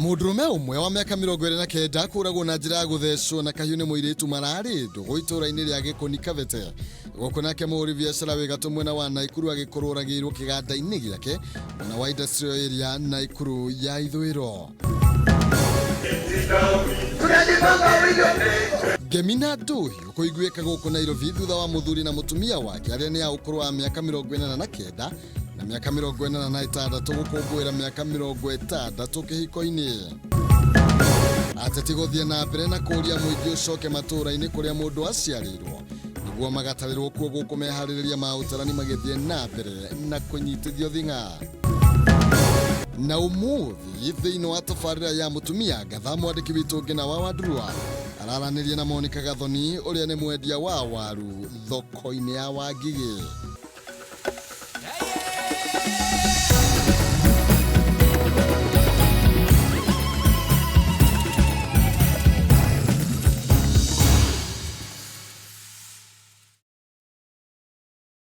Mũndũrũme ũmwe wa mĩaka 29 kũragwo na njĩra ya gũthecwo na kahiũ nĩ mũirĩtu mararĩ ndũgũ itũũra-inĩ rĩa Gĩkũni Kabete. Gũkũ nake mũhũri biacara wĩ gatũ mwena wa Naikuru agĩkorwo oragĩirwo kĩganda-inĩ gĩake mwena wa industrial area Naikuru ya ithũĩro. Ngemi na ndũhiũ kũiguĩka gũkũ Nairobi thutha wa mũthuri na mũtumia wake arĩa nĩ a ũkũrũ wa mĩaka 89 na mĩaka 86 gũkũngũĩra mĩaka 60 kĩhiko-inĩ. Ateti gũthiĩ na mbere na kũũria mũingĩ ũcoke matũũra-inĩ kũrĩa mũndũ aciarĩirwo nĩguo magatarĩrwo kuo gũkũ meharĩrĩria ma ũtarani magĩthiĩ na mbere na kũnyitithio thing'a. Na ũmũthĩ thĩinĩ wa tabarĩra ya mũtumia ngatha mwandĩki witũ Ngĩna wa Wandurwa araranĩria na Monica Gathoni ũrĩa nĩ mwendia wa waru thoko-inĩ ya Wangigĩ.